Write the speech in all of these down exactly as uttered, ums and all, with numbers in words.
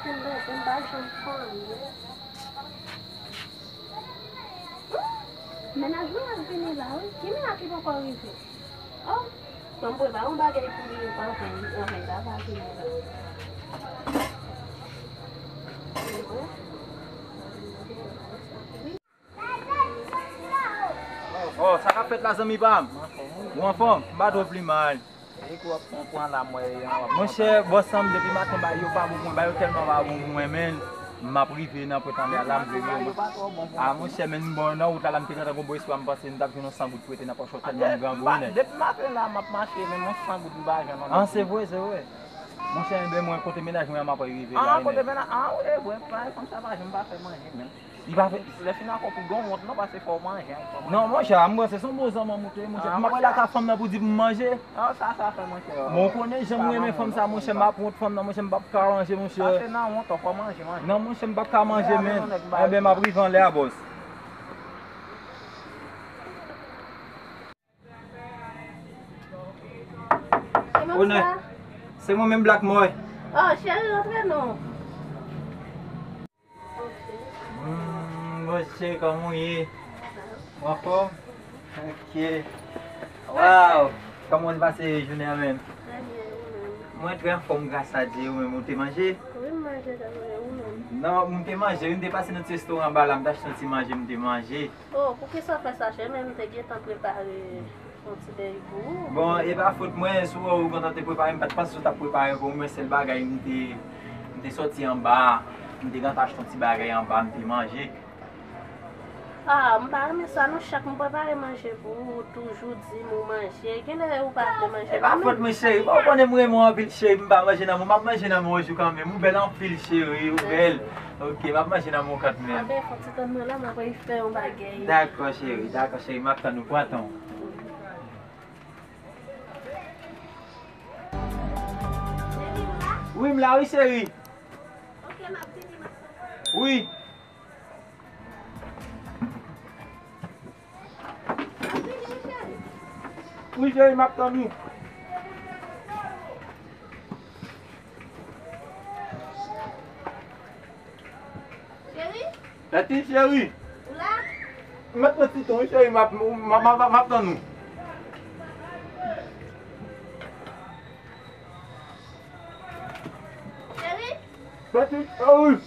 M bezwen, m pa janm fè anyen. Mennaj mwen ap vini la, wi. Ki mennaj ki poko rive? Oh, bon, m prepare yon bagay pou li anvan, anvan l ta va vini la. Oh, sa k ap fèt la, zanmi pa m? Ou anfòm? M pa twò pli mal. Monchè, bòs sa m depi maten ba yo pa bon pou mwen, ba yo tèlman pa bon pou mwen, men m ap rive nan pwent anlè a la, m vle yo. Ah, monchè, men m bon nan wout la, la m te gentan gon bon espwa, m panse m t ap jwenn yon san goud prete nan pòch ou tèlman m grangou, nèg. Depi maten la, m ap mache, men yon san goud m pa jwenn non. Ah, se vre, se vre. Monchè, enben mwen, kote mennaj mwen an m ap rive la, wi, nèg. Ah, kote mennaj, ah, wi, e vre, pa konn sa pa janm pa fè manje, men. Li pa fè. Lè fin akò pou gen wont non, paske fò w manje ankò. Non, monchè, m panse se yon bon zanmanm ou te ye, monchè. M ap rele ak fanm nan pou di pou m manje. Ah, sa, sa fè, monchè. Bon, ou konnen jan m renmen fanm sa, monchè, m ap wont fanm nan, monchè, m p ap ka manje, monchè. Pase nan wont, fò manje, manje. Non, monchè, m p ap ka manje, men. Enben, m ap rive anlè a, bòs. Onè, se mwen menm Black Moy. Oh, cheri, rantre non. Hmm, bon, cheri, kòman w ye? Ou anfòm? Ok. Waw! Kòman w te pase jounen an menm? Trè byen, ou menm? Mwen trè anfòm, gras a Dye. Ou menm, ou te manje? Wi, m manje, sa manje, ou menm? Non, m te manje, wi, m te pase nan ti restoran anba la, m te achte yon ti manje, m te manje. Oh, poukisa w fè sa, cheri? Men m te gentan prepare yon ti bèy pou ou. Bon, e pa fòt mwen, si w wè ou gentan te prepare, m pa t panse ou t ap prepare pou mwen, sèl bagay m te, m te sòti anba, m te gentan achte yon ti bagay anba, m te manje. Ah, m pa renmen sa non, chak m prepare manje pou ou, ou toujou di m ou manje. Genlè ou pa vle manje. E pa fòt mwen, cheri, bon, ou konnen m renmen w anpil, cheri, m pa manje nan men w, m ap manje nan men w yon jou kanmenm, ou bèl anpil, cheri, ou bèl. Ok, m ap manje nan men w kanmenm. Anben, fò ti tann mwen la, m ap al fè yon bagay. Dakò, cheri, dakò, cheri, m ap tann ou, pran tan w. Wi, m la, wi, cheri. Ok, m ap vini, m ap tann ou. Wi. Wi, cheri, m ap tann ou. Cheri? Tati, cheri. Ou la? M mèt pran ti tan, wi, cheri, m ap, m, m, m, m ap tann ou. Cheri? Tati, cheri.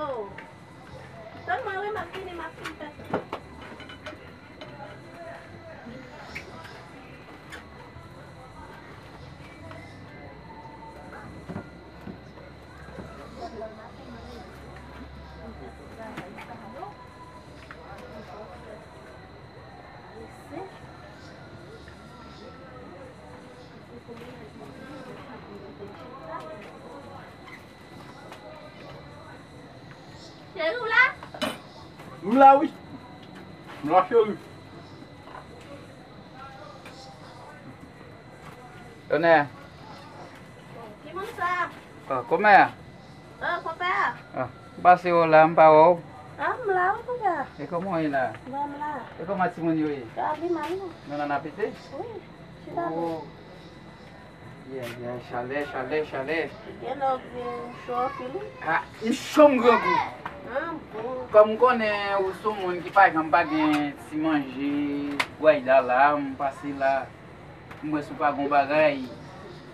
Oh. Tann mwen wi, m ap vini, m ap fin fè sa. Cheri, w la? M la, wi. M la, cheri. Onè. Ki moun sa? Oh, kòmè a? Ah, konpè a? Ah, m pase w la, m pa wè w. Ah, m la, wi, konpè a. E kòman w ye la? Bon, m la. E kòman timoun yo ye? Yo ap viv mal, non? Nou nan apeti? Wi, chita bò. Oh. Yeah, yeah, chalè, chalè, chalè. Gen lè w gen cho anpil, wi. Ah, m cho, m grangou. Ah, bon. Kòm m konnen ou se yon moun ki pa janm pa gen ti manje, gway la la, m pase la. M wè si w pa gon bagay.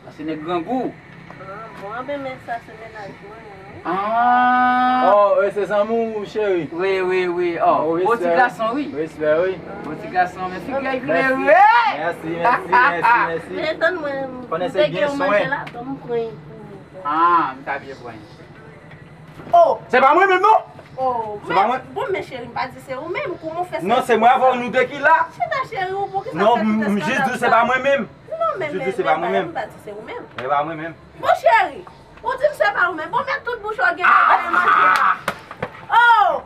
Paske nèg grangou. Ah, bon, anben, men sa se mennaj mwen an, wi. Ah! Oh, e se zanmi w, cheri? Wi, wi, wi. Oh, bon ti gason, wi. Respè, wi. Bon ti gason, men figi a klere. Mèsi, mèsi, mèsi, mèsi. Men tann mwen, m te gen yon manje la, tann m pran pou ou. Ah, m ta byen pran. Oh! Se pa mwen menm, non? Oh, se pa mwen. Bon, men cheri, m pa di se ou menm. Kòman w fè sa? Non, se mwen avè w, nou de ki la. Chita, cheri, ou poukisa w fè tout eskandal sa? Non, m jis di w se pa mwen menm. Non, men, men, men, men, m pa di se ou menm. Se pa mwen menm. Bon, cheri, ou di m se pa ou menm. Bon, men tout bouch ou gen pou bay manje. Oh!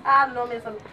Ah, non, mezanmi.